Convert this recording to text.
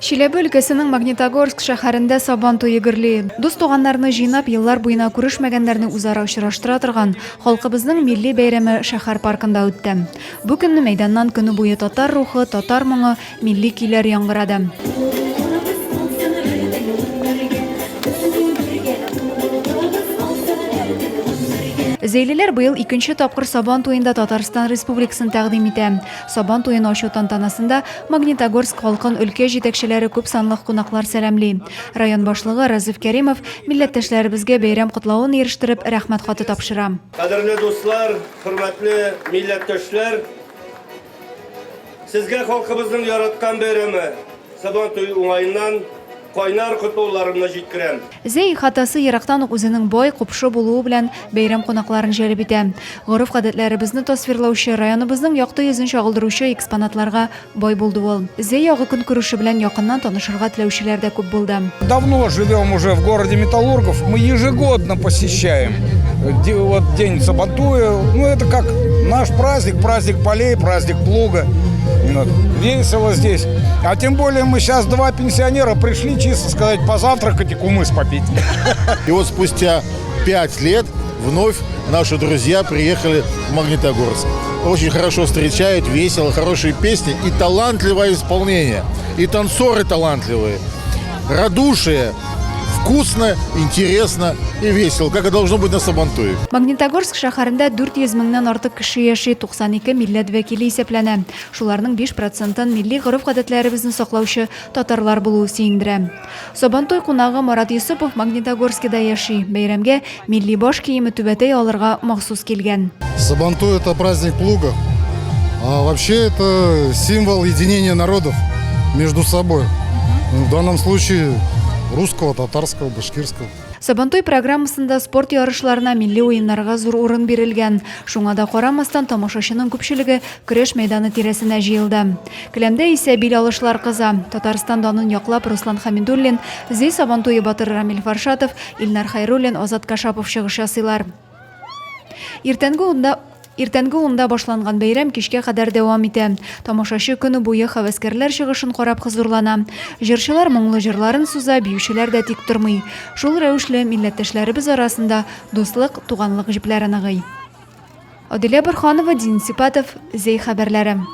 Чиләбе өлкәсенең Магнитогорск шәһәрендә Сабан туе гөрли. Дус-туганнарны җыйнап, еллар буена күрешмәгәннәрне үзара очраштыра торган халкыбызның милли бәйрәме шәһәр паркында үтте. Бу көнне мәйданнан көне буе татар рухы, татар моңы, милли көйләр яңгырады. Зәйлеләр быел икенче тапкыр Сабан туенда Татарстан Республикасын тәкъдим итә. Сабан туен ачу тантанасында Магнитогорск халкын өлкә җитәкчеләре, күпсанлы кунаклар сәламли. Район башлыгы Разиф Кәримов милләттәшләребезгә бәйрәм котлавын ирештереп, рәхмәт хаты тапшыра. Кадерле дуслар, хөрмәтле милләттәшләр! Сезгә халкыбызның яраткан бәйрәме, Сабан туе уңаеннан кайнар котлауларымны җиткерәм. Зәй ихатасы ерактан ук үзенең бай, купшы булуы белән бәйрәм кунакларын җәлеп итә. Гореф-гадәтләребезне тасвирлаучы, районыбызның якты йөзен чагылдыручы экспонатларга бай булды ул. Зәй ягы көнкүреше белән якыннан танышырга теләүчеләр дә күп булды. Давно живем уже в городе Металлургов, мы ежегодно посещаем вот день Сабантуя. Ну, это как наш праздник, праздник полей, праздник плуга. Вот. Весело здесь. А тем более мы сейчас два пенсионера пришли, чисто сказать, позавтракать и кумыс попить. И вот спустя 5 лет вновь наши друзья приехали в Магнитогорск. Очень хорошо встречают, весело, хорошие песни и талантливое исполнение. И танцоры талантливые. Радушие, вкусно, интересно и весело, как и должно быть на Сабантуе. Магнитогорск шәһәрендә 400 меңнән артык кеше яши, 92 милләт вәкиле исәпләнә. Шуларның 5 процентын милли гореф-гадәтләребезне саклаучы татарлар булуы сөендерә. Сабантуй кунагы Марат Йосыпов Магнитогорскида яши. Бәйрәмгә милли баш киеме түбәтәй алырга махсус килгән. Сабантуй – это праздник плуга. А вообще это символ единения народов между собой. В данном случае русского, татарского, башкирского. Сабантуй программасында спорт ярышларына, милли уеннарга зур урын бирелгән. Шуңа да карамастан, тамашачының күпчелеге көрәш мәйданы тирәсенә җыелды. Келәмдә исә бил алышлар кыза. Татарстан данын яклап Руслан Хәмидуллин, Зәй Сабантуе батыры Рамил Фаршатов, Илнар Хәйруллин, Азат Кашапов чыгыш ясыйлар. Иртәнге унда Иртәнге унда башланган бәйрәм кичкә кадәр дәвам итә. Тамашачы көне буе һәвәскәрләр чыгышын карап хозурлана. Җырчылар моңлы җырларын суза, биючеләр дә тик тормый. Шул рәвешле милләттәшләребез арасында дуслык, туганлык җепләре ныгый. Адилә Борһанова, Денис Ипатов, Зәй хәбәрләре.